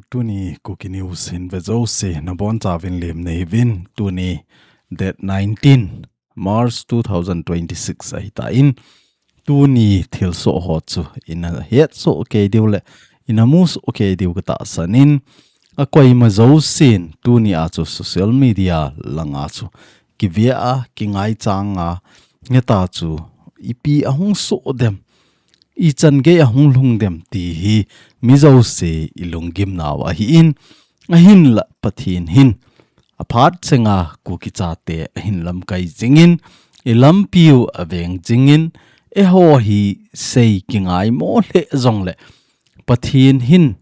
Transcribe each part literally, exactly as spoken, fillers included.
Tuni Kuki News hin ve jouse nabonchauvin lemna hiuvin. Tuni date nineteen March two thousand twenty-six ahitan, tuni thilsoh ho chu ina hetsoh kei diu le ina musoh kei diu katahsan in, akoima jousen tuni a chu social media langa chu kivea, kingaichanga, ngeta chu ipi ahung soh dem, ichan gei ahung lhung dem ti hi mi jouse ilunggimnau ahin, ahinla Pathen hin aphat chenga Kuki chate ahin lamkai jingin, ilampiu aveng jingin, eiho hi sei kingaimo lheh jongle Pathen hin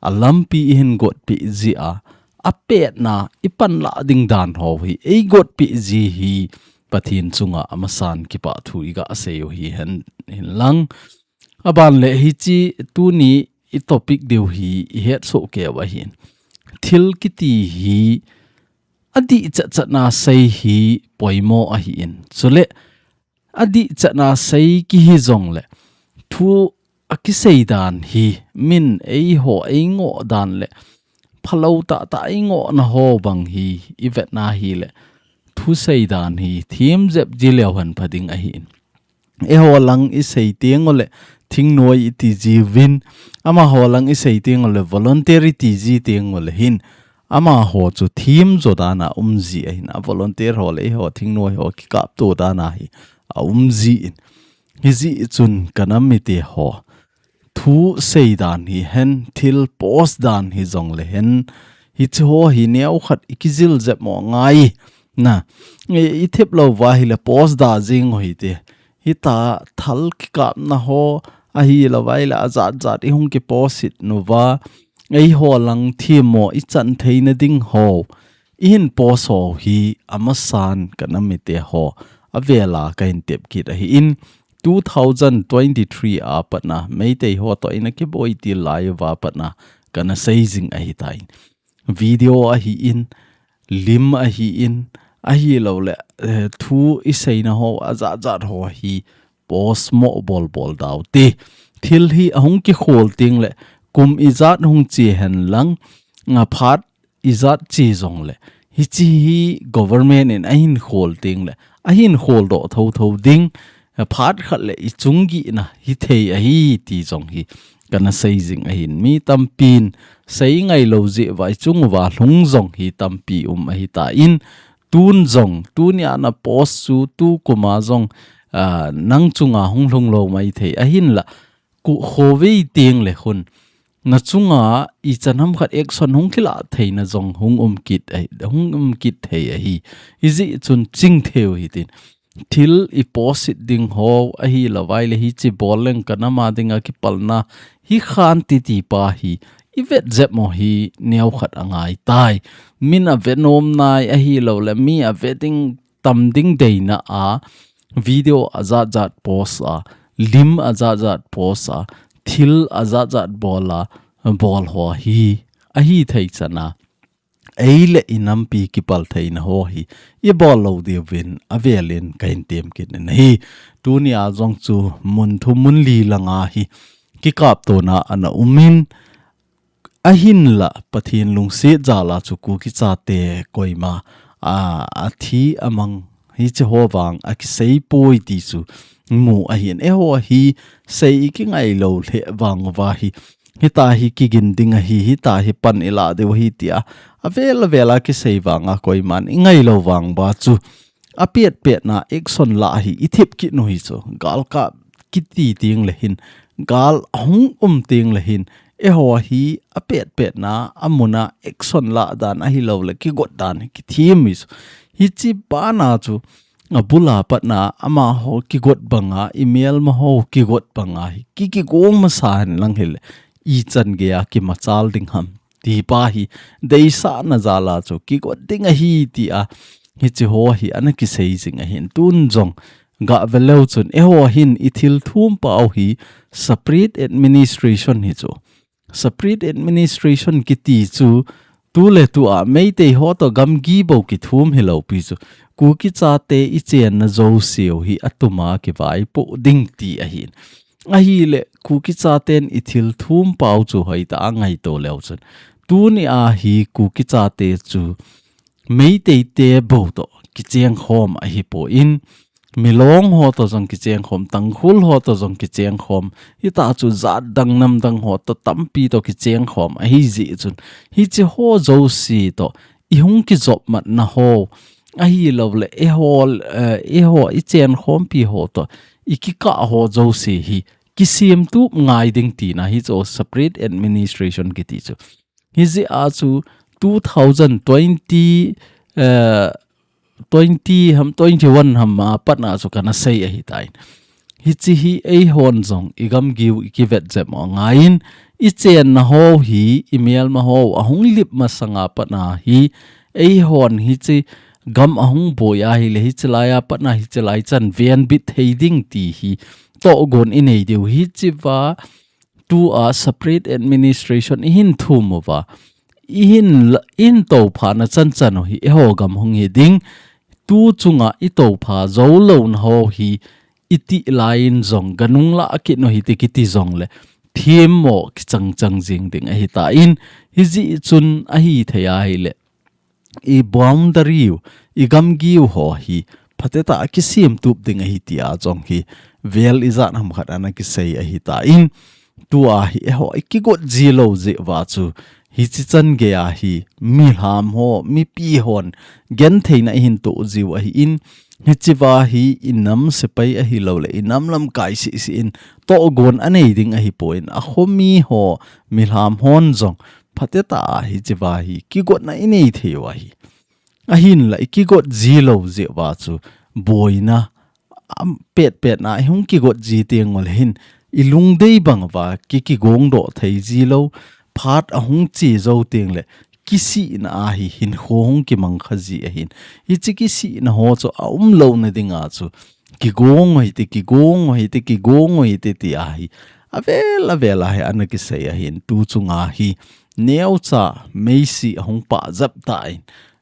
alampi eihin gotpeh jia, apetna ipanlah ding dan ho hi eigotpeh ji hi Pathen chunga amasan kipah thu igasei u hihen, hinlang. Aban le hiche tuni itopic diu hi ihetsoh keiu ahin. Thil kiti hi adih chatchatna sei hi poimo ahin. Chule adih chatna sei kihi jongle thu akisei dan hi min eiho eingoh dan le phalou tahtah eingohna ho bang hi ivetna hile thusei dan hi themjep ji leu hen pha ding ahin. Eiho lang isei tengule thingnoi iti jiuvin, amaho lang isei tengule volunteer iti ji tengule hin, amaho chu themjo dana umji ahin, a volunteer ho le eiho thingnoi ho kikapto dana hi aumjin. Hijeh chun kanam mite ho, thusei dan hihen, thil post dan hijongle hen, hiche ho hi neokhat ikijil jepmo ngai. Na, i, ithep louva hile post da jing u hite. Hita thal kikapna ho, ahilouva hile ajatjat ihung kipost hit uva, eiho lang themmo ichan theina ding ho ihin post ho hi amasan kanam mite ho avela kahin tep kit ahin, two thousand twenty-three a patna Meitei ho toh ina kiboi til lai uva patna kana sei jing ahitan. Video ahin, lim ahin, ahiloule thu iseina ho ajatjat ho hi post mo bolbol daute. Thil hi ahung kikhol tengle kum ijat hung che henlang, aphat ijat che jongle hiche hi government in ahin khol tengle ahin kholdoh thotho ding, phat khat le ichung gihna hithei ahi ti jong hi kana sei jing ahin. Mi tampin sei ngailou jeh uva ichung uva lhung jong hi tampi um ahitan, tun jong tunia na post chu tukum a jong nang chunga hung lhung lou maithei ahinla, khovei tengle hun nachunga ichan ham khat action hung kilah theina jong hung um kit thei ahi. Hijeh chun chingtheiu hitin, thil ipost hit ding ho ahilouva hile hiche bol leng kanam a dinga kipalna hikhan titi pa hi ivet jepmo hi neokhat angaitai. Min avenom nai ahiloule mi ave ding tam ding deina a video ajatjat post a, lim ajatjat post a, thil ajatjat bol a, bol ho hi ahithei chana, ei le inampi kipal theina ho hi ibol lou diuvin avelin kahin tem kit in ahi. Tunia jong chu mun thum mun li langa hi kikaptona ana umin, ahinla Pathen lungset jal a chu Kuki chate koima athi amang hiche ho vang akiseipoi ti chu mu ahin. Eiho hi sei ikingailou lheh vang uva hi, hita hi kigin ding ahi, hita hi pan ilah diu ahi tia avel avel a kisei vanga koiman ingailou vang uva chu apetpetna action lah hi ithep kit u hi chu. Galkap kiti tengle hin, gal ahung um tengle hin, eiho hi apetpetna amuna action lah dan ahiloule kigot dan hi kithem hi chu. Hiche bana chu abula patna amaho kigot banga, imelmaho kigot banga hi ki kigong masa henlang hile ichan geiya kimachal ding ham ti pa hi deisahna jal a chu kigot ding ahi tia hiche ho hi ana kisei jing ahin. Tun jong gaveleu chun eiho hin ithil thumpau hi separate administration hi chu. Separate administration kiti chu tuletua Meitei ho toh gamgi bou kithum hiloupi chu, Kuki chate ichenna jouseu hi atuma kivaipoh ding ti ahin. Ahile Kuki chaten ithil thumpau chu hoitah a ngaito leu chun Tuni a hi Kuki chate chu Meitei te bou toh kicheng khom ahi poi, Milong ho toh jong kicheng khom, Tangkhul ho toh jong kicheng khom, hita chu jat dang nam dang ho toh tampi toh kicheng khom ahi jeh chun, hiche ho jouse toh i hung kijop matna ho ahi lou le, eiho, eh, eiho i chen khompi ho toh i kikah ho jouse hi kisemtup ngai ding tina hi chu separate administration kiti chu. Hijeh a chu two thousand twenty, eh, twenty ham, twenty-one ham a pat na chu kana sei ahitai. Hiche hi eihon jong i gamgiu i kivet jep u angaiyin, i chenna ho hi, i melma ho ahung lip masanga pat na hi, eihon hiche gam ahung boi ahile, hiche laiya pat na hiche lai chan venbit thei ding ti hi tohgon i nei diu hichea tua separate administration i hin thum uva, i hin la-, i hin tophana chan chan u hi eiho gam hung hi ding, tu chunga i topha jou louna ho hi i tih laiyin jong ganung lah kit u hite kiti jongle themmo kichang chang jing ding ahitan, hijeh chun ahithei ahile i boundary u, i gamgiu ho hi phatecha a kisemtup ding ahi tia jong hi vel ijat ham khat ana kisei ahitan, tua hi eiho i kigot ji lou jeh uva chu hiche chan geiya hi milham ho, mipi hon gentheina i hin toh jiu ahin, hichea hi i nam sepai ahi lou le i nam lamkai seh seh in tohgon anei ding ahi poi, a khomi ho, milham hon jong phatecha a hichea hi kigotna i nei thei u ahi. Ahinla i kigot ji lou jeh uva chu boina, am, pet pet na i hung kigot ji teng ule hin i lungdei bang uva ki kigong doh thei ji lou, phat ahung che jou teng le kisihna a hi hinkho hung kimang kha ji ahin. Hiche kisihna ho chu aum louna dinga chu kigong u hite, kigong u hite, kigong u hite tia hi avel avel a hi ana kisei ahin, tu chunga hi neocha meisi ahung pah jep tan,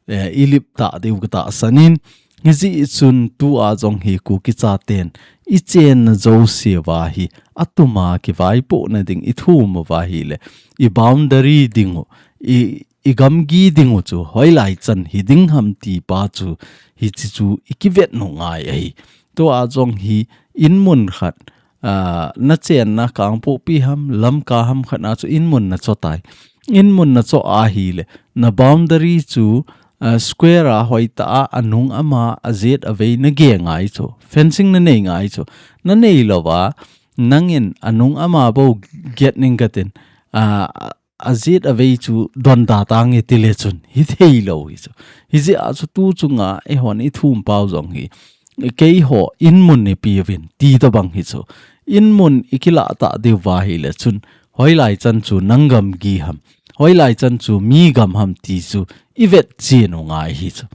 eh, i lip ta diu ka tahsan in, hijeh chun tua jong hi Kuki chaten i chenna jouse uva hi atuma kivaipohna ding i thum uva ahile, i boundary ding u, i, i gamgi ding u chu hoilai chan hi ding ham ti pa chu hiche chu i kivet u ngai ahi. Tua jong hi in mun khat, ah, na chenna Kangpokpi ham, Lamka ham khat na chu in mun na cho tai. In mun na cho ahile, na boundary chu, ah, square a hoitah a, anung ama, ajet avei na ge ngai chu. Fencing na nei ngai chu. Na nei louva, nangin anung ama bou get ning katin, ah, ajet avei chu donda tange tile chun hithei lou hi chu. Hijeh a chu tu chunga eihon i thum pau jong hi, keiho in mun nei piuvin ti tobang hi chu. In mun i kilah ta diu va ahile chun, hoilai chan chu nang gamgi ham, hoilai chan chu mi gam ham ti chu i vet chen u ngai hi chu.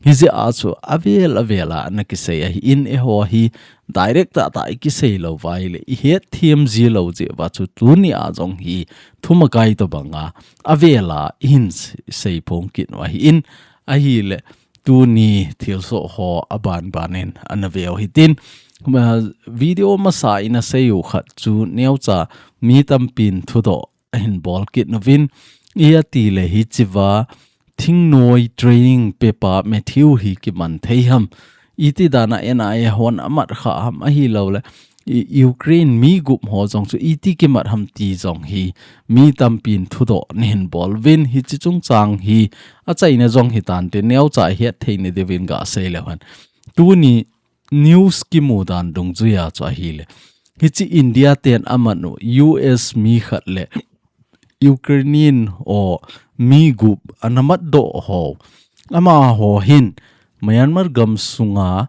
Hijeh a chu avel avel a ana kisei ahin, eiho hi direct tah tah i kisei lou va ahile i hetthem ji lou jeh uva chu tuni a jong hi thumakai tobang a avel a i hin s-, sei phong kit u ahin, ahile tuni thilsoh ho aban ban in ana veu hitin, ma, video masa in a sei u khat chu neocha mi tampin thudoh ahin bol kit uvin, i ati le hichea thingnoi training pepa Matthew hi kiman thei ham, iti dan a N I A hon amat kha ham ahilou le, i, Ukraine mi gup ho jong chu iti kimat ham ti jong hi mi tampin thudoh nei hin bol uvin, hiche chungchang hi achaina jong hitante neocha het thei na diuvin ga sei leu hen. Tuni news kimu dan dungjuia chu ahile, hiche India ten amat u U S mi khat le Ukrainian ho mi gup ana matdoh ho, amaho hin Myanmar gam sunga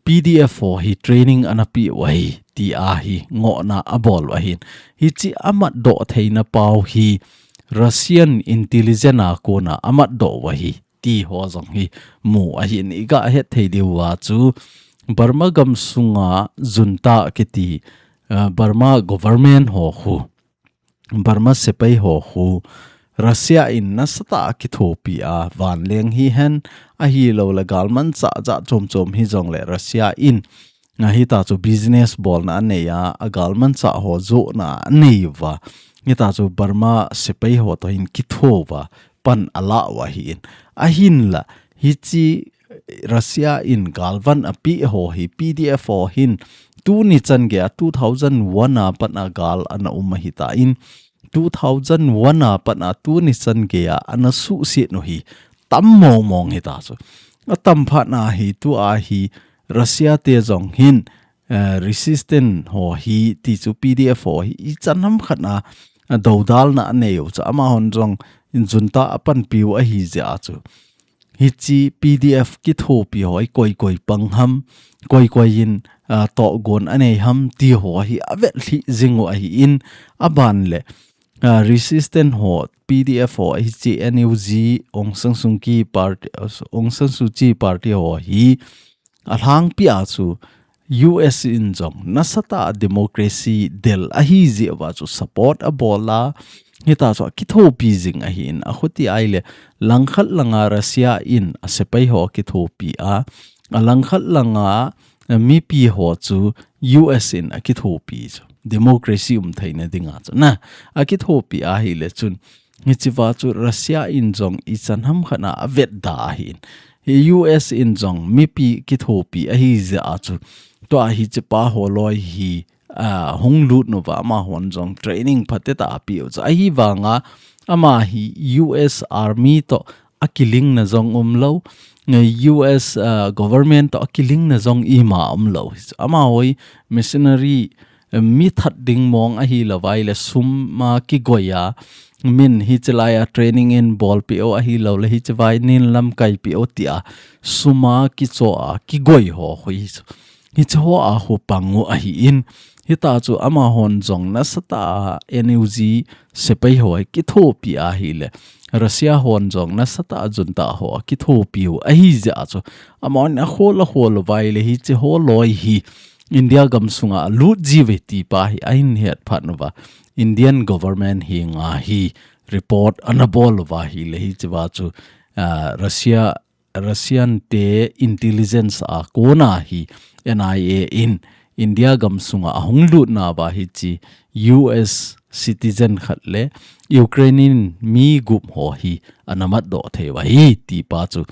P D F ho hi training ana pe u ahi, tia hi ngohna abol u ahin. Hiche amatdoh theina pau hi Russian intelligence a kona amatdoh u ahi, ti ho jong hi mu ahin, i ga het thei diu va chu Burma gam sunga junta kiti, ah, Burma government ho khu, Burma sepai ho khu Russia in nasatah a kithopi a, vanleng hihen, ahilou le galmanchah jat chom chom hijongle Russia in, ah, hita chu business bolna anei a, agalmanchah ho johna anei uva, Hita chu Burma sepai ho toh hin kitho uva pan ala u ahin. Ahinla, hiche Russia in galvan apeh ho hi P D F ho hin tuni chan geiya two thousand one a pat a gal ana um ahitan, two thousand one a pat a tuni chan geiya ana suhset u hi tam mong mong hita chu. Atam phat na hi tua hi Russia te jong hin, eh, resistance ho hi ti chu P D F ho hi ichan ham khat a, a dodalna anei u chu amahon jong junta apanpi u ahi jeh a chu. Hiche P D F kithopi ho hi koi koi pang ham, koi koi in, ah, tohgon anei ham ti ho hi avet lhih jing u ahin, aban le, ah, resistance ho P D F ho hiche N U G Aung San Suu Kyi party, Aung San Suu Kyi party ho hi alhangpi a chu U S in jong nasatah a democracy del ahi jeh uva chu support abol a, hita chu akithopi jing ahin, akhuti ahile langkhat langa Russia in asepai ho akithopi a, alangkhat langa mipi ho chu U S in akithopi chu democracy um theina dinga chu na akithopi ahile chun, hichea chu Russia in jong ichan ham khat a avetda ahin. Hi U S in jong mipi kithopi ahi jeh a chu, tua hichepa ho loi hi, ah, hung lut uva amahon jong training phatea apeh u chu. Ahivanga ama hi U S Army toh akilingna jong umlou, U S, ah, government toh akilingna jong ima umlou. Amaho hi missionary, mi that ding mong ahilou vai le sum a kigoi a, min hiche lai a training in bolpeh u ahilou le hiche vai nin lamkaipeh u tia sum a kicho a kigoi ho khu hi chu. Hiche ho a khu pang u ahin, hita chu amahon jong nasatah a N U G sepai ho hi kithopi ahile, Russia hon jong nasatah a junta ho akithopi u ahi jeh a chu, amahon akhol akhol u vai le hiche ho loi hi India gam sunga alut jiuve ti pa hi ahin het phat uva, Indian government henga hi report ana bol uva ahile hichea chu, ah, Russia, Russian te intelligence a kona hi N I A in India gam sunga ahung lut nauva hiche U S citizen khat le Ukrainian mi gup ho hi ana matdoh thei u ahi ti pa chu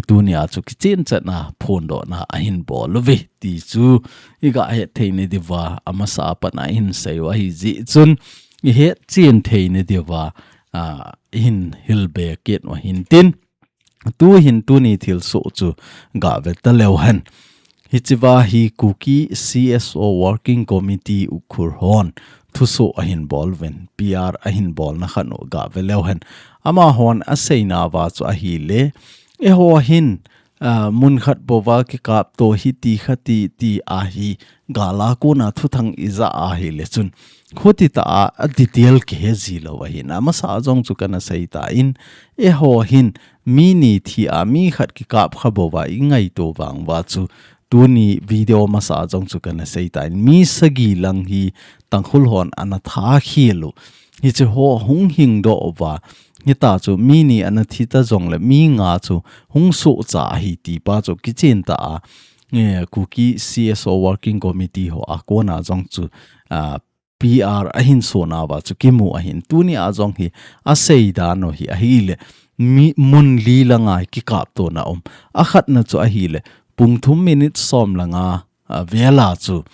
tunia chu kichen chan a phondohna ahin bol uve ti chu iga het theina diuva amasa a pat a ihin sei u ahi jeh chun ihet chen theina diuva, ah, ihin hilbe kit u ahin tin. Tuhin tuni thilsoh chu gave taleu hen. Hichea hi Kuki C S O Working Committee Ukhrul hon thusoh ahin bol uvin, P R ahin bolna khat u gave leu hen. Amahon aseinauva chu ahile, eiho hin, ah, mun khat bouva kikapto hiti khati ti ahi, gal a kona thuthang ija ahile chun, khuti tah a, a detail kihe jilou ahin. Amasa jong chu kana seitan, eiho hin mi ni thi a mi khat kikap kha bouva ingaito vang uva chu, tuni video masa jong chu kana seitan, mi sagi lang hi Tangkhul hon ana that khel u. Hiche ho hung hingdoh uva, hita chu mi ni ana thi ta jongle mi nga chu hung sohcha ahi ti pa chu kichen tah a, eh, Kuki C S O Working Committee ho a kona jong chu, ah, P R ahin sonauva chu kimu ahin. Tunia jong hi aseidan u hi ahile, mi mun li langa hi kikaptona um. Akhatna chu ahile, pung thum minute som langa, ah, vela chu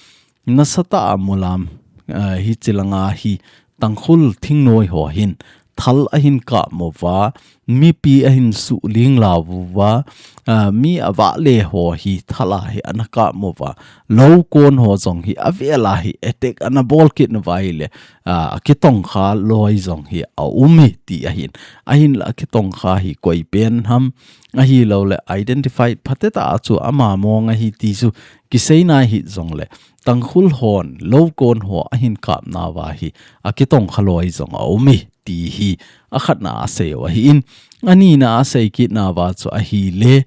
nasatah a mulam, ah, hiche langa hi Tangkhul thingnoi ho hin thal ahin kap uva, mipi ahin suhling lau uva, ah, mi avale ho hi thal a hi ana kap uva, lou kon ho jong hi avela hi attack ana bol kit uva ahile, ah, akitongkha loi jong hi aum e ti ahin. Ahinla akitongkha hi koi pen ham, ahilouleh identify phatea chu ama mong ahi ti chu kiseina hi jongle, Tangkhul hon lou kon ho ahin kapnauva hi akitongkha loi jong aum e ti hi akhatna asei u ahin, anina asei kitnauva chu ahile,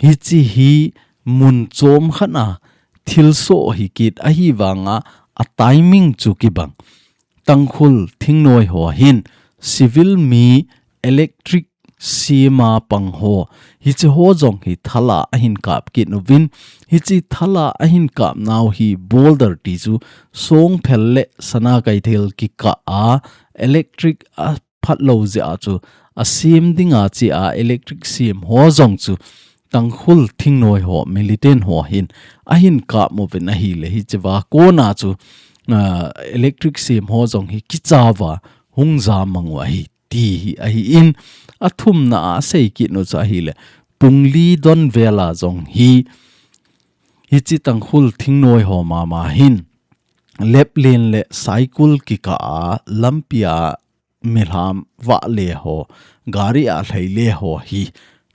hiche hi mun chom khat a thilsoh hi kit ahivanga a timing chu kibang. Tangkhul thingnoi ho hin civil mi electric sima pang ho, hiche ho jong hi thal a ahin kap kit uvin, hiche thal a ahin kapnau hi border ti chu Songphel le Sanakeithel kikah a electric a phat lou jeh a chu a sem dinga che a electric sem ho jong chu Tangkhul thingnoi ho, militant ho hin ahin kap uvin ahile hiche va kona chu, ah, electric sem ho jong hi kicha uva hung ja mang u ahi ti hi ahi in, a thumna a sei kit u chu ahile pungli don vel a jong hi hiche Tangkhul thingnoi ho mama hin Leplen le Saikul kikah a lampi a milham vale ho, gari a lheile ho hi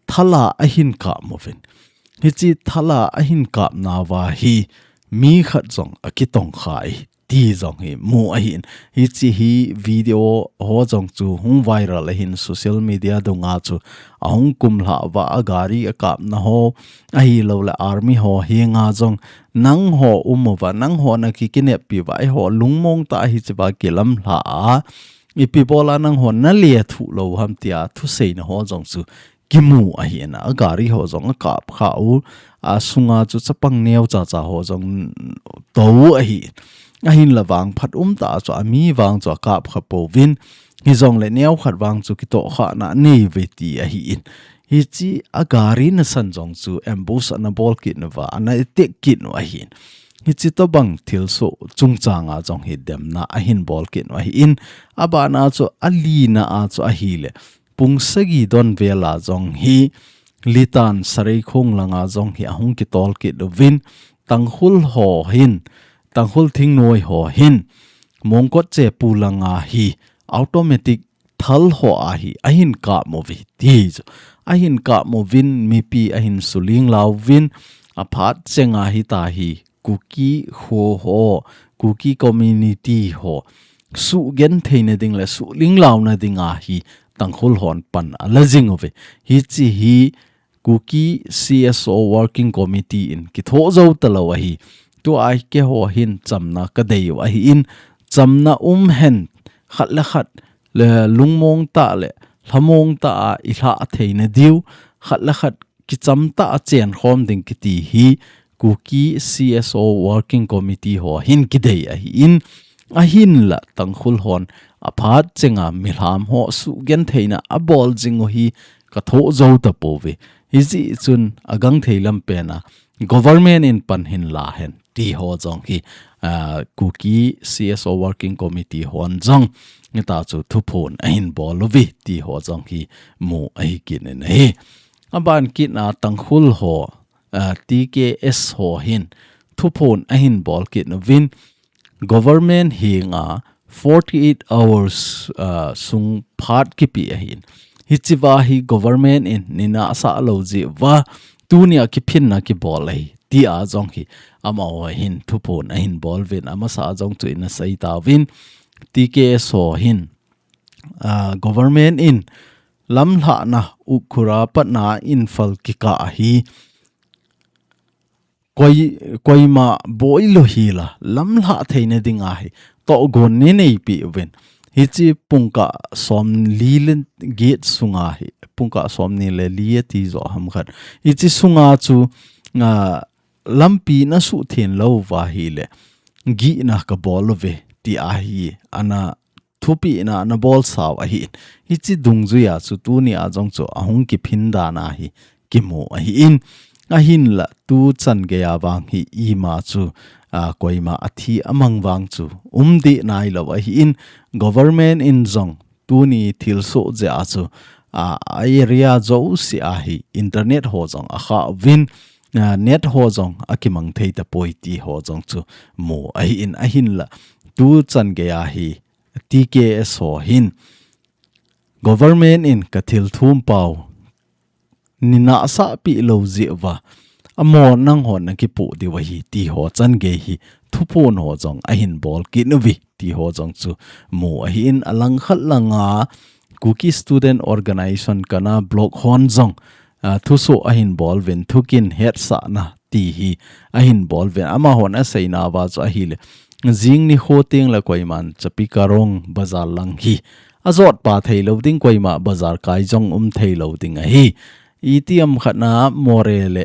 thala ahin kap uvin. Hiche thala ahin kapna uva hi mi khat jong akitong kha e ti jong hi mu ahin. Hiche hi video ho jong chu hung viral ahin social media dunga chu ahung kumlha uva a gari akapna ho ahilou le army ho henga jong nangho um uva, nangho na kikineppi uva, eiho lungmong tah a hiche va kilamlha a, ipi bola nangho na lethuh lou ham tia thuseina ho jong chu kimu ahin a gari ho jong akap kha u, a sunga chu chapang neo chacha ho jong tou ahi. Ahinla vangphat um tah a chu ami vang chu akap kha pouvin, hijongle neo khat vang chu kitoh khana anei uve ti ahi in. Hiche a gari nasan jong chu ambush ana bol kit uva, ana attack kit u ahi in. Hiche tobang thilsoh chungchang a jong hi demna ahin bol kit u ahi in. Abana chu alina a chu ahile pung sagi don vel a jong hi Litan Sareikhong langa jong hi ahung kitol kit uvin, Tangkhul ho hin, Tangkhul thingnoi ho hin Mongkot Chepu langa hi automatic thal ho a hi ahin kap uve ti chu. Ahin kap uvin mipi ahin suling lauvin aphat chenga hita hi Kuki kho ho, Kuki community ho sugenthei nading le suling lau nading a hi Tangkhul hon pan ala jing uve. Hiche hi Kuki C S O Working Committee in kitho jou talou ahi. Tua hi keiho hin chamna kadei u ahi in, chamna um hen, khat le khat le lungmong tah le lhamong tah a ilha thei nadiu, khat le khat kicham tah a chen khom ding kiti hi Kuki C S O Working Committee ho hin kidei ahi in, ahinla Tangkhul hon aphat chenga milham ho sugentheina abol jing u hi katho jou tapouve. Hijeh chun agangthei lampen a government in pan hin la hen ti ho jong hi, ah, Kuki C S O Working Committee hon jong hita chu thuphon ahin bol uve ti ho jong hi mu ahi kit in ahi. Aban kit a Tangkhul ho, ah, T K S ho hin thuphon ahin bol kit uvin government henga forty-eight hours, ah, sung phat kipe ahin. Hiche va hi government in nina asah lou jeh uva tunia kiphinna kibol ahi tia jong hi amaho hin thuphon ahin bol uvin amasa jong chu ina sei tauvin T K S ho hin, ah, government in lamlhahna Ukhrul a patna Imphal kikah ahi koi, koima boi lou hila lamlhah theina ding ahi tohgon nei neipi uvin. Hiche pungkah somli le get sunga hi, pungkah somni le li ati jo ham khat. Hiche sunga chu, ah, lampi na suhtheng lou uva ahile gihna kabol uve ti ahi ana thupina ana bolsau ahi. Hiche dungjuia chu tunia jong chu ahung kiphin dan ahi kimu ahi in. Ahinla tuchan geia vang hi ima chu, ah, koima athi amang vang chu umdeh nailou ahi in. Government in jong tuni thilsoh jeh a chu, ah, a area jouse a hi internet ho jong akha uvin, ah, net ho jong akimang thei tapoi ti ho jong chu mu ahi in. Ahinla tuchan geia hi T K S ho hin government in kathil thum pau nina asahpi lou jeh uva, amaho nangho nakipoh diu ahi ti ho chan gei hi thuphon ho jong ahin bol kit uve ti ho jong chu mu ahi in. Alangkhat langa Kuki Student Organization Kana Block hon jong, ah, thusoh ahin bol uvin thukin hetsahna ti hi ahin bol uvin amahon aseina uva chu ahile jing nikho teng le koiman Chapikarong bazar lang hi ajot pa thei lou ding, koima bazar kai jong um thei lou ding ahi. Itiham khat na Moreh le,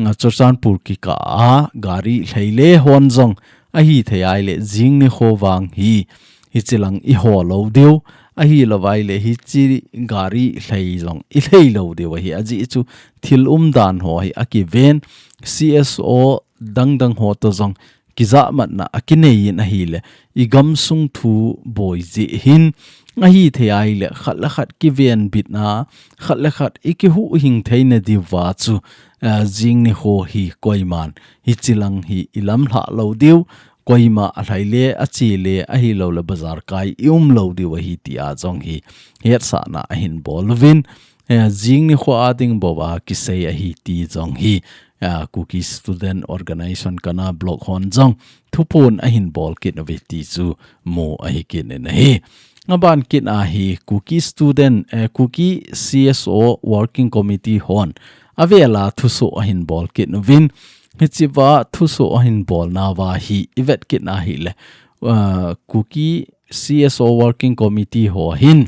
ah, Churachandpur kikah a gari lheile hon jong ahithei ahile jing nikho vang hi hichilang i ho lou diu, ahilouva ahile hichi gari lhai jong i lhai lou diu ahi. Ajeh chu thil umdan ho hi akiven, C S O dangdang ho to jong kijahmatna akinei in ahile, i gamsung thu boi jeh hin, ahithei ahile, khat le khat kivenbitna, khat le khat i kihuhhing theina diuva chu, eh, jing nikho hi koiman hichilang hi i lamlhah lou diu, koima alhai le, ache le, ahilouleh bazar kai i um lou diu ahi tia jong hi hetsahna ahin bol uvin, eh, jing nikho a ding bou a kisei ahi ti jong hi, ah, Kuki Student Organization Kana Block hon jong thuphon ahin bol kit uve ti chu mu ahi kit in ahi. Aban kit a hi Kuki Student, eh, Kuki C S O Working Committee hon avel a thusoh ahin bol kit uvin, hichiva thusoh ahin bolnauva hi i vet kit a hile, ah, Kuki C S O Working Committee ho hin,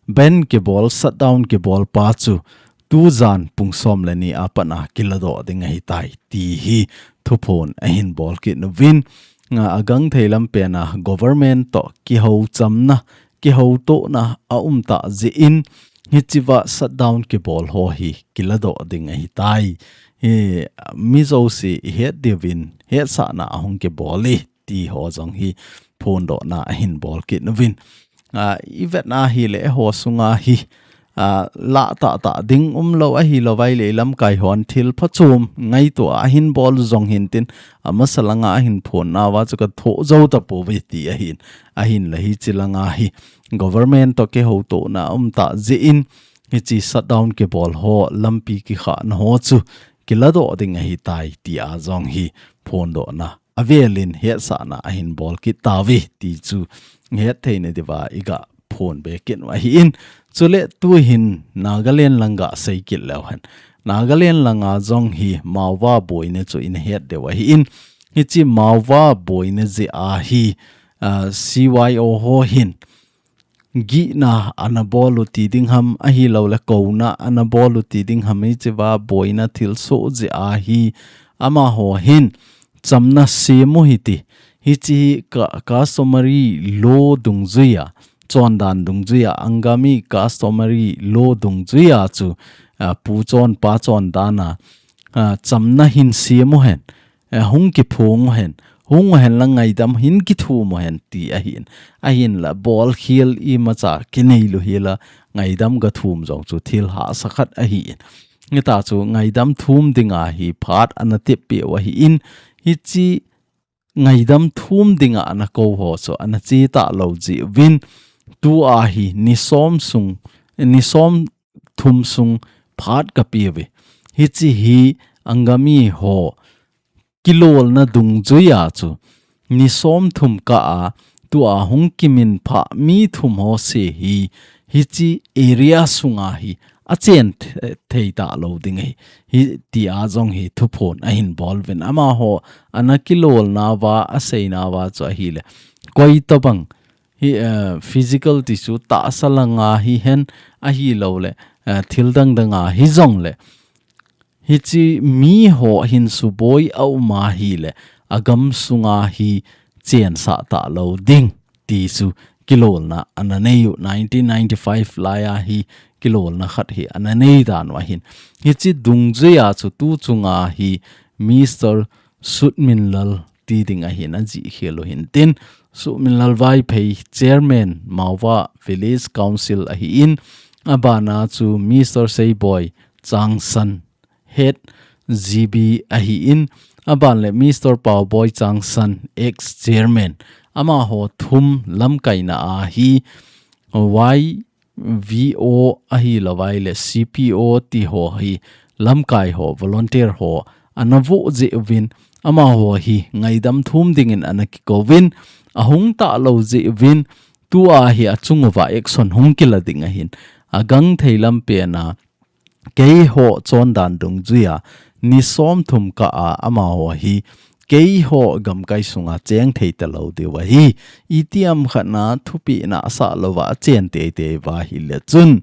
bandh kibol, shutdown kibol pa chu tujan pung som le ni a pat a kiladoh ding ahitai ti hi thuphon ahin bol kit uvin, a, agangthei lam pen a government to kihou chamna, kihoutohna aum tah jeh in, hichiva shutdown kibol ho hi kiladoh ding ahitai. Hi, mi jouse i het diuvin, hetsahna ahung kibol e ti ho jong hi phondohna ahin bol kit uvin. A, i vet a hile eiho sunga hi, a, lah tahtah ding umlou ahilouva ahile lamkai hon thil phachom ngaito a ahin bol jong hintin, amasa langa ahin phonnauva chu ka thoh jou tapouve ti ahin. Ahinla hichi langa hi government to kihoutohna um tah jeh in, hichi shutdown kibol ho, lampi kikhahna ho chu kiladoh ding ahitai tia jong hi phondohna avel in hetsahna ahin bol kit tauve ti chu het theina diuva i ga phon be kit u ahin. Chule tuhin Nagaland lang ga sei kit leu hen. Nagaland langa jong hi Maova boina chu i na het diu ahin. Hichi Maova boina jeh a hi, ah, C Y O ho hin gihna ana bol u ti ding ham, ahilouleh kouna ana bol u ti ding ham, hichiva boina thilsoh jeh a hi amaho hin chamna sem u hiti. Hichi hi ka, customary law dungjuia, chondan dungjuia, Angami customary law dungjuia chu, a, pu chon pa chondan a, a, chamna hin sem u hen. Eh, hung kiphong u hen, hung u hen la ngaidam hin kithum u hen ti ahin. Ahinla bolkhel imacha kinei lou hela ngaidam gathum jong chu thil hahsa khat ahin. Hitia chu ngaidam thum dinga hi phat ana tep peh u ahin, hichi ngaidam thum dinga ana kou ho chu ana che talou jeh uvin, tua hi ni som sung, ni som thum sung phat kapeh uve. Hichi hi Angami ho kilolna dungjuia chu ni som thum kah a tua hung kiminphah mi thum ho se hi, hichi area sunga hi achen the-, thei talou ding ahi, hi tia jong hi thuphon ahin bol uvin. Amaho ana kilolnauva, aseinauva chu ahile, koi tobang hi, eh, physical ti chu tahsa langa hihen, ahilouleh, eh, thil dangdanga hijongle, hichi mi ho hin suboi aum a hile, agam sunga hi chensah talou ding ti chu kilolna ana nei u, nineteen ninety-five lai a hi kilolna khat hi ana nei dan u ahin. Hichi dungjuia chu tu chunga hi Mister Sutminlal ti ding ahin ajih khel u hintin, Sutminlal Vaiphei, Chairman, Maova Village Council ahin, abana chu Mister Seiboi Changsan, Head G B ahin, aban le Mister Paoboi Changsan, Ex-Chairman, amaho thum lamkaina a hi Y V O ahilouleh C P O ti ho hi lamkai ho, volunteer ho ana voh jeh uvin, amaho hi ngaidam thum dingin ana kikouvin, ahung talou jeh uvin, tua hi achung uva action hung kila ding ahin. Agangthei lam pen a, keiho chondan dungjuia ni som thum kah a amaho hi keiho gamkai sunga cheng thei talou diu ahi. Itiham khat na thupeh na asah louva achen teitei uva ahile chun,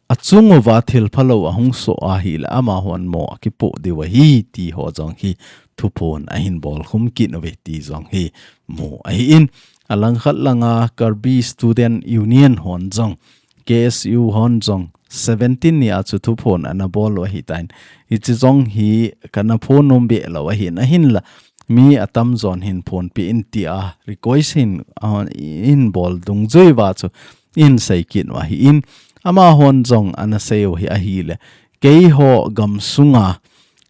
achung uva thil phalou ahung soh a ahile amahon mo akipoh diu ahi ti ho jong hi thuphon ahin bolkhum kit uve ti jong hi mu ahin. Alangkhat langa Karbi Student Union hon jong, K S U hon jong, seventeen ni a chu thuphon ana bol u ahitan. Hichi jong hi kana phon nom be lo ahin, ahinla mi atamjon hin phonpi in tia request hin, ah, hin bol dungjui uva chu hin seikit u ahin. Amahon jong ana sei u hi ahile, keiho gamsunga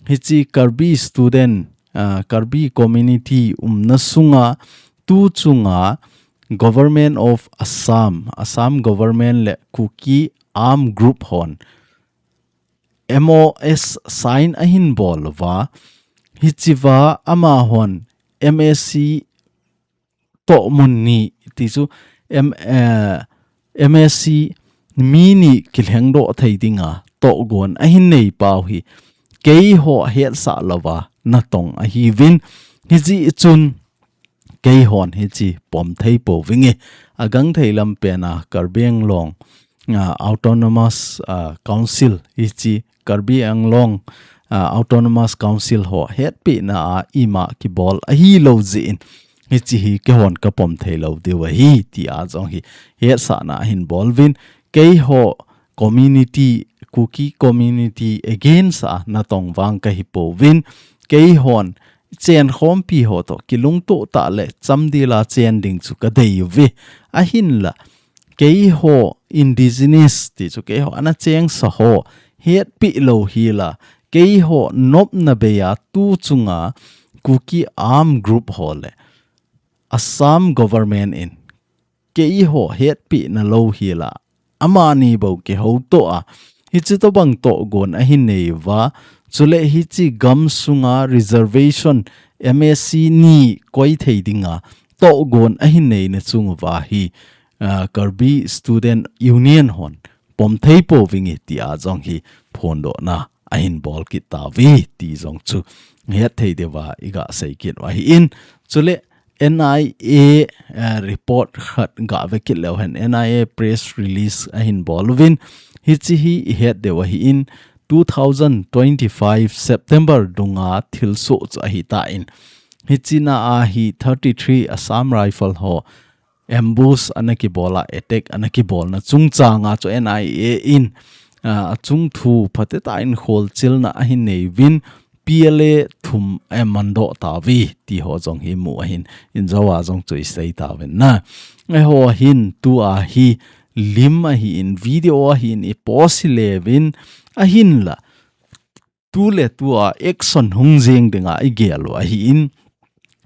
hichi Karbi student, ah, Karbi community umna sunga, tu chunga Government of Assam, Assam Government le Kuki Armed Group hon M O S sign ahin bol uva, hichi uva amahon M A C tohmun ni ti chu M, eh, M A C mi ni kilhengdoh thei dinga tohgon ahin nei pau hi keiho hetsah louva natong ahiuvin, hijeh chun keihon hichi pom thei pouvinge. Agangthei lam pena Karbi Anglong, ah, Autonomous, ah, Council hichi Karbi Anglong, ah, Autonomous Council ho hetpina a ima kibol ahilou jeh in hichi hi keihon kapom thei lou diu ahi tia jong hi hetsahna ahin bol uvin, keiho community, Kuki community against a natong vang kahi pouvin, keihon chenkhompi ho toh kilungtoh tah le chamdel a chen ding chu kadei uve. Ahinla, keiho indigenous ti chu keiho ana chengsa ho hetpi lou hila, keiho nopna bei a tu chunga Kuki Armed Group ho le Assam government in keiho hetpina lou hila, amani bou kihoutoh a, hichi tobang tohgon ahin nei uva, chule hichi gamsunga reservation M A C ni koi thei dinga tohgon ahin neina chung uva hi, ah, Karbi Student Union hon pom thei pouvinge tia jong hi phondohna ahin bol kit tauve ti jong chu het thei diuva iga sei kit u ahin, chule N I A, eh, report khat gave kit leu hen, N I A press release ahin bol uvin, hichi hi ihet diu ahin, two thousand twenty-five September dunga thilsoh chu ahitan, hichina a hi thirty-three Assam Rifle ho ambush ana kibol a, attack ana kibolna chungchanga chu N I A in, ah, achung thu phatetah in kholchilna ahin nei uvin, P L A thum amandoh tauve ti ho jong hi mu ahin, injo a jong chu isei tauvin na. Eiho hin tua hi lim ahin, video ahin, ipost hile uvin, ahinla tuletua action hung jeng dinga igel u ahin,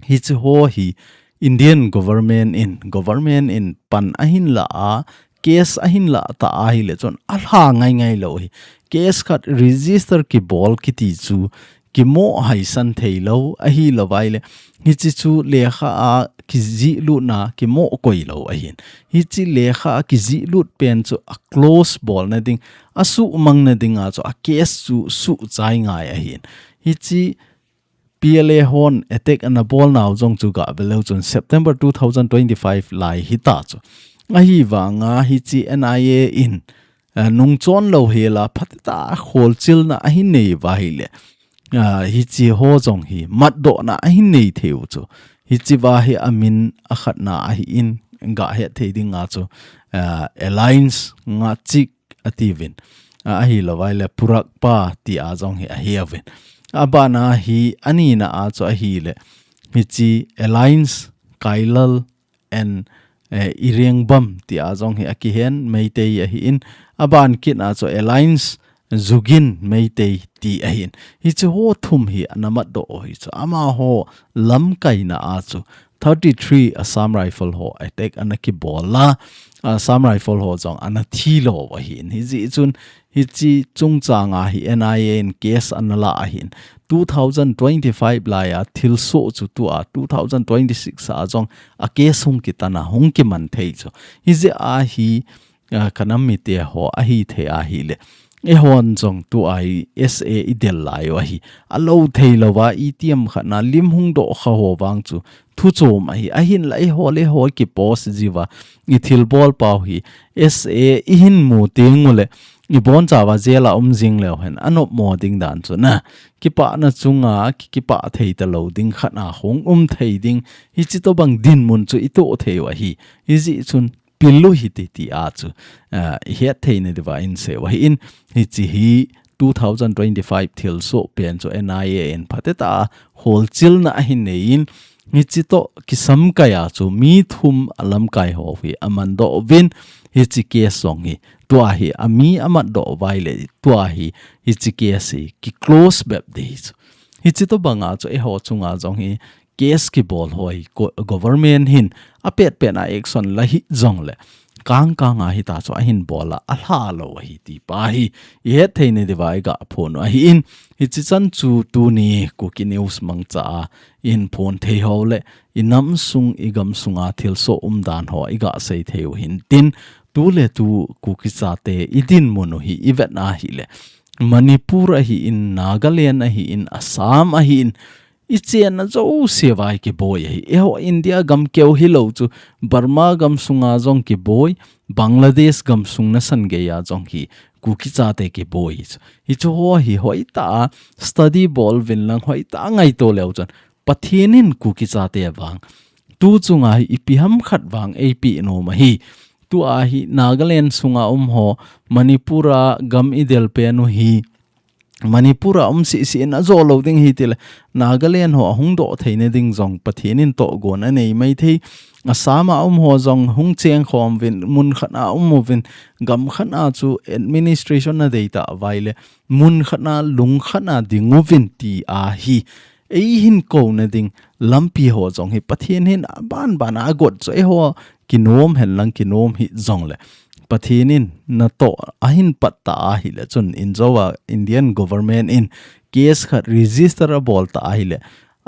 hichi ho hi Indian government in, government in pan ahin la a, case ahin la ta ahile chun alha ngai ngai lou hi. Case khat register kibol kiti chu kimoh haisan thei lou, ahilouva ahile hichi chu lekha a kijih lutna kimoh koi lou ahin. Hichi lekha a kijih lut pen chu a close bolna ding, asuhmangna dinga chu a case chu suhchai ngai ahin. Hichi P L A hon attack ana bolnau jong chu gave leu chun September two thousand twenty-five lai hita chu. Ahivanga hichi N I A in, ah, nungchon lou hela phatetah a kholchilna ahin nei uva ahile, ah, hichi ho jong hi matdohna ahin nei thei u chu. Hichi uva hi amin akhatna ahin gahet thei dinga chu, ah, Alliance Ngachik atiuvin. Ah, ahilouva ahile Purakpa tia jong hi ahiuvin. Abana hi anina a chu ahile hichi Alliance Kailal and, eh, Irengbam tia jong hi akihen Meitei ahin. Aban kit a chu Alliance Zugin Meitei ti ahin. Hichi ho thum hi ana matdoh u hi chu. Amaho lamkaina a chu thirty-three Assam Rifle ho attack ana kibol a, Assam Rifle ho jong ana thi lou ahin. Hijeh chun hichi chungchanga hi N I A in case ana la ahin. Two thousand twenty-five lai a thilsoh chu tua two thousand twenty-six a jong a case hung kitan a hung kiman thei chu. Hijeh a hi, ah, kanam mite ho ahithei ahile, eihon jong tua hi S A idel lai u ahi. Alou thei louva itiham khatna lim hung doh kha ho vang chu thuchom ahi. Ahinla eiho le eiho kipost jiuva ithilbol pau hi S A ihin mu teng ule ibonchauva jail a um jing leu hen, anopmo ding dan chu na, kipana chunga ki, kipah thei talou ding khat a hung um thei ding, hichi tobang dinmun chu itoh thei u ahi. Hijeh chun pil u hite tia chu, ah, ihet theina diuva inseiu ahin, hichi hi two thousand twenty-five thilsoh pen chu N I A in phatecha holchilna ahin neiyin, hichi toh kisamkai a chu mi thum alamkai ho hi amandoh uvin, hichi case jong hi tua hi ami amatdoh uva ahile tua hi, hichi case hi kiclose bep ding chu. Hichi tobanga chu eiho chunga jong hi case kibol ho hi, government hin apetpet a action la hih jongle, kangkanga hita chu ahin bol a, alha lou ahi ti pa hi ihet theina diuva iga phon u ahin, hichi chan chu tuni Kuki News mangcha a ihin phon thei ho le, inam sung, igam sunga thilsoh umdan ho iga sei thei u hintin, tu le tu Kuki chate idinmun u hi ivet ahile, Manipur ahin, Nagaland ahin, Assam ahin, ichenna jouse uva hi kiboi ahi. Eiho India gam keu hilou chu, Burma gam sunga jong kiboi, Bangladesh gam sung nasan geiya jong hi Kuki chate kiboi chu. Hichu ho hi hoitah a study bol uvin lang, hoitah a ngaito leu chun, Pathen in Kuki chate vang tu chunga hi ipi ham khat vang eipeh nom ahi. Tua hi Nagaland sunga um ho, Manipur a gam idel pen u hi, Manipur a um sisi in ajo lou ding ahi tile, Nagaland ho ahung doh theina ding jong Pathen in tohgon anei mai thei. Assam a um ho jong hung chengkhom uvin, mun khat a um uvin, gam khat a chu administration adei tauva ahile, mun khat a, lung khat a ding uvin tia hi eihin kouna ding lampi ho jong hi Pathen hin abanban a agot chu, eiho kinom hen lang kinom hih jongle, Pathen in natoh ahin pat ta ahile chun, injouva Indian government in case khat register abol ta ahile,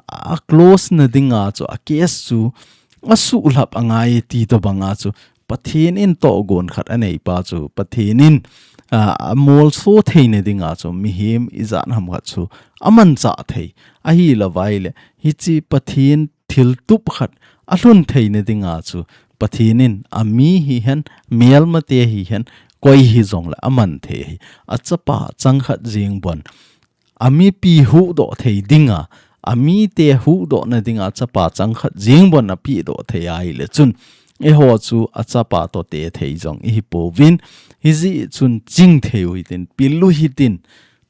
aclose na dinga chu, a case chu asuhlhap angai ti tobanga chu, Pathen in tohgon khat anei pa chu, Pathen in, a, amolso theina dinga chu, mihem ijat ham khat chu amanchah thei. Ahilou va ahile, hichi Pathen thiltup khat alhun theina dinga chu, Pathen in ami hihen, melmate hihen, koi hijongle aman thei ahi. Achapa changkhat jeng bon, amipi huhdoh thei dinga, amite huhdohna dinga chapa changkhat jeng bon apehdoh thei ahile chun, eiho chu achapa toh tethei jong ihi pouvin, hijeh chun ching thei u hitin, pil u hitin,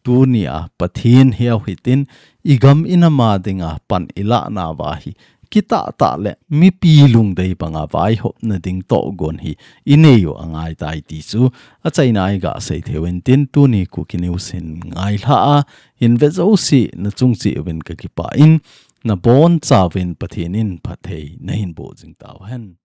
tunia Pathen heu hitin, igam inam a dinga pan ilah nauva hi, kitah tah le mipi lungdei banga vaihopna ding tohgon hi inei u angaitai ti chu achaina a iga sei thei u hintin, tuni Kuki News hin ngailha a hin ve jouse nachung cheh uvin kakipah in, nabonchauvin Pathen in phatthei nahin boh jing tauhen.